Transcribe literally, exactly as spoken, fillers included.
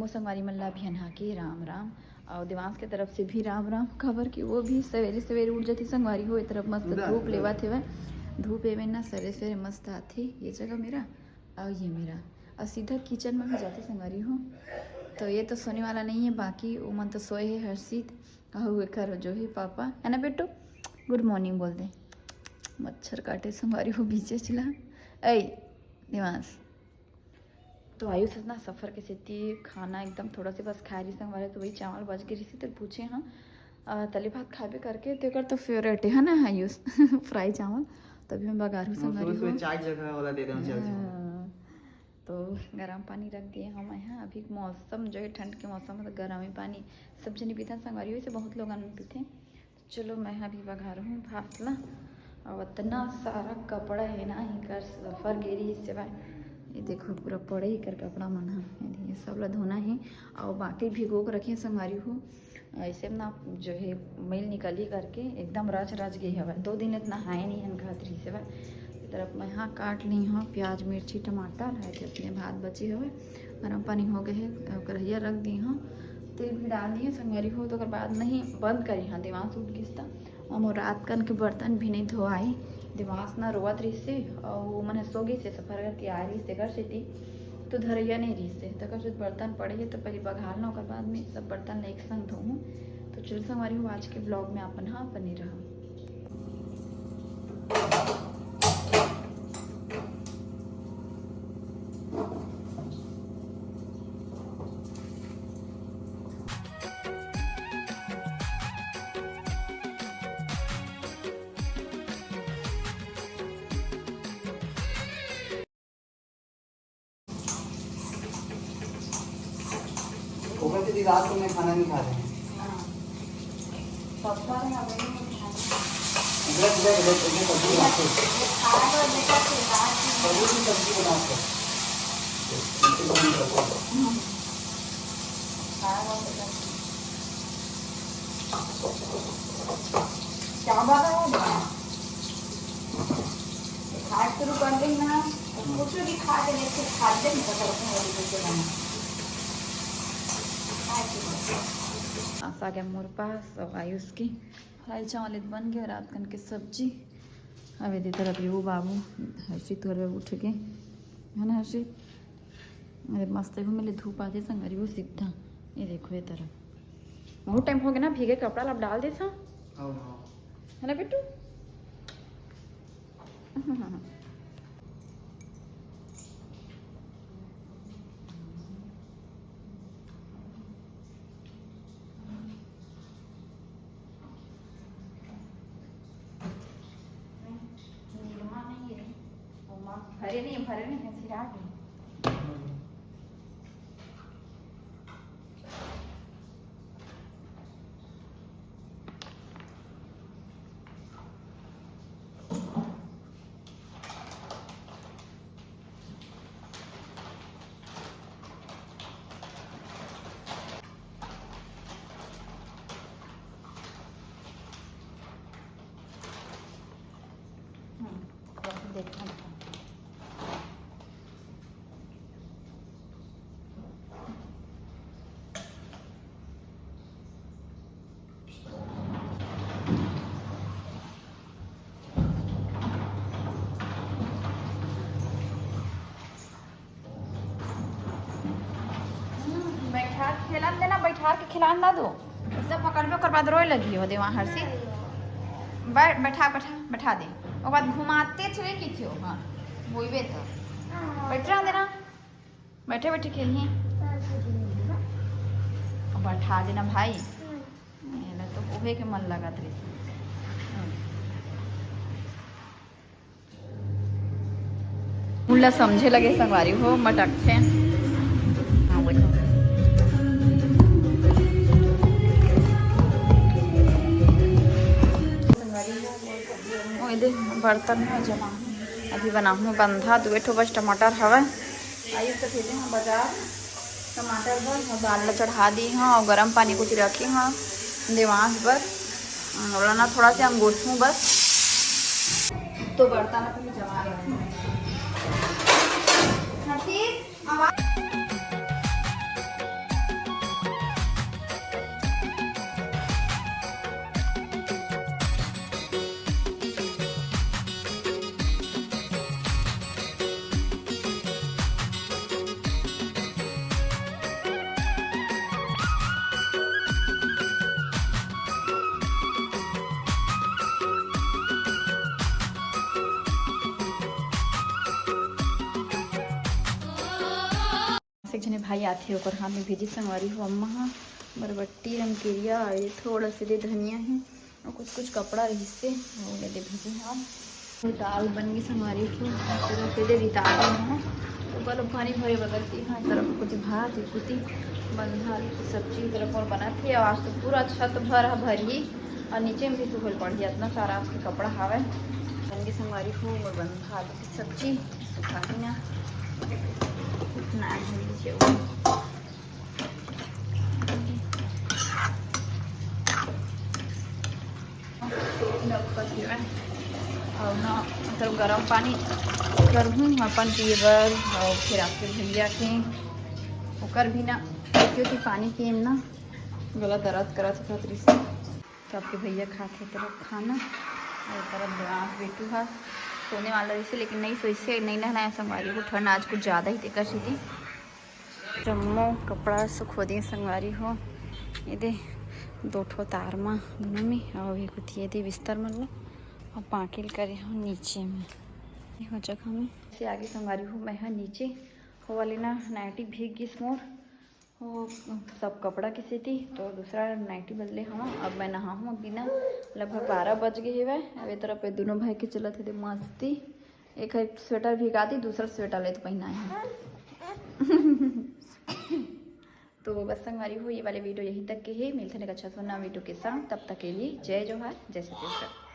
मोर संगवारी मन ला अभियान हाके राम राम, अउ देवांश के तरफ से भी राम राम, काबर कि वो भी सवेरे सवेरे उठ जाथे संगवारी हो। ए तरफ मस्त धूप लेवत हेवय, धूप एमे ना सवेरे सवेरे मस्त आथे। ये जगह मेरा, अउ ये मेरा, अउ सीधा किचन में भी जाथे संगवारी हो। तो ये तो सोने वाला नहीं है, बाकी वो मन तो सोए हे हर्षित, अउ एकर जो है पापा, है ना बेटू? गुड मॉर्निंग बोल दे। मच्छर काटे संगवारी हो बीचे चिला। ऐ देवांश, तो आयुष इतना सफर के सेती खाना एकदम थोड़ा से बस खाए रही संगवारी, तो वही चावल बच गए रही, तो पूछे हाँ, अ, तले भात खाबे करके, तेकर तो फेवरेट है ना आयुष, फ्राई चावल। तभी मैं बघारू संगवारी हो। चार जगह वाला दे देना चाहिए। हाँ, तो गरम पानी रख दिए हम यहाँ। अभी मौसम जो है ठंड के मौसम में तो गरम ही पानी सब जने पीथन संगवारी हो, इसे बहुत लोगन पीथे। चलो, मैं अभी बघारहूँ भात ला। अउ अतना सारा कपड़ा हे ना, इकर सफर गेरी से भाई। ये देखो, पूरा पड़े इकर कपड़ा मन ह। ये सब ला धोना हे। अउ बाकी भिगो के रखे संगवारी हो, ऐसे में ना जो है मैल निकली करके एकदम रच रच गई हवय। दो दिन इतना हाय नहीं हन खात रही से भाई। ये तरफ मैं हाँ काट ली हूँ प्याज, मिर्ची, टमाटर है, अपने भात बची हवय। गरम पानी हो गए हे, कढ़ैया रख दी हूँ, तेल भी डाल दिए संगवारी हो। तो ओकर बाद नहीं बंद करी हाँ, देवांश उठ गिस त। अउ मोर रात कन के बर्तन भी नहीं धोआई। देवांश ना रोवत रहिसे, अउ वो मन सो गिसे, सफर करके आ रहिसे घर सेती, तो धरैया नहीं रहिसे। तकर से बर्तन पड़े हे, तो पहले बघार ना, ओकर बाद में सब बर्तन ला एक संग धोहूँ। तो चल संगवारी हो, आज के ब्लॉग में अपन हाँ बने रहा। ओकर सेती रात को मैं खाना नहीं खा रहे हैं। हाँ। पापा ने हमें नहीं खाना। इधर, इधर, इधर, इधर सब्जी बनाते हैं। ये खाना और बेटा के बाद में सब्जी की सब्जी बनाते हैं। इसे बंद कर दो। हम्म। खाना और बेटा के। क्या बात है वो? खाए शुरू कर देना, कुछ भी खा के देखे, खा दे, नहीं पता उसमें वाली कुछ नहीं। खाए शुरू कर। आस आ गया मोर पास, अब आयुष की फ्राई चावल बन गए, रात कन के सब्जी। अब ये तरफ ये वो बाबू हर्षित थोड़ा उठ के, है ना हर्षित? अरे मस्त है, वो मेरे धूप आते संगरी वो सीधा। ये देखो ये तरफ बहुत टाइम हो गया ना, भीगे कपड़ा ला अब डाल दे था। हाँ, हाँ। है ना बिट्टू? भरे नहीं, भरे नहीं, सिरा गए। बैठा के खिलान देना, बैठा के खिलान ना दो। सब पकड़बे, ओकर बाद रोए लगी हो देवा हर्षी। बैठ, बैठा, बैठा, बैठा दे। ओकर बाद घुमाते चले की थियो, हाँ, बोइबे तो। बैठ रहा देना, बैठे बैठे खेलिए। बैठा देना भाई। एला तो ओहे के मन लगत रही। उनला समझे लगे संगवारी हो, मटकथे। हाँ, बोलो। ओ, ये दे, बर्तन में जमा। अभी बनाहूँ बंधा, दुए ठो बस टमाटर हवय। आइए तो भेजे हैं बाजार। टमाटर बर दाल ला चढ़ा दी हूँ और गरम पानी कुछ रखी हूँ देवांश बर। ओला ना थोड़ा से अंगोछूँ बस। तो बर्तन अपनी जमा रहे हैं। हर्षित, आवाज। जने भाई आथे, ओकर हाथ में भेजी संगवारी हो अम्मा ह बरबट्टी, रमकेरिया, ये थोड़ा से दे धनिया हे और कुछ कुछ कपड़ा रहिस से, वो ले दे भेजी। हाँ, तो दाल बन गई संगवारी हो, पूरा से दे दी दाल में। ऊपर पानी भरे बगल की, हाँ, तरफ कुछ भात, कुछ बंधा सब्जी तरफ और बनात हे। और आज तो पूरा छत भर ह भरही और नीचे में भी सुखल पड़ही, इतना सारा आज के कपड़ा हावय। बन गई संगवारी हो, और बंधा सब्जी सुखा के ना, इतना जल्दी से वो। और ना, मतलब, गरम पानी करहूँ अपन पिए बर, और फिर आपके भैया के, ओकर भी ना, क्योंकि पानी पिए में ना गला दर्द करत होत रहिस। तो आपके भैया खाथे तरफ खाना, और तरफ बड़ा बेटू हा सोने वाला रहिसे, लेकिन नहीं सोइसे, नहीं नहलाया संगवारी हो, ठंड आज कुछ ज़्यादा ही तेकर सेती। जम्मो कपड़ा सुखो दे संगवारी हो, ये दे दो ठो तार मा दोनों में, और ये कुछ ये दे बिस्तर मन ला, और पाकिल करे हो नीचे में, ये हो जगह में। से आगे संगवारी हो, मैं हा नीचे हो वाले ना नाइटी भीग गिस मोर, वो सब कपड़ा के सेती, तो दूसरा नाइटी बदले हवा। अब मैं नहाहूँ, अभी ना लगभग बारह बज गए हवय। अब ये तरफ ये दोनों भाई के चलत हे दे मस्ती, एक, एक स्वेटर भिगा दी, दूसरा स्वेटर ले तो पहनाए हैं। तो बस संगवारी हो, ये वाले वीडियो यहीं तक के हे। मिलते हैं एक अच्छा सुना वीडियो के साथ, तब तक के लिए जय जोहार, जय छत्तीसगढ़।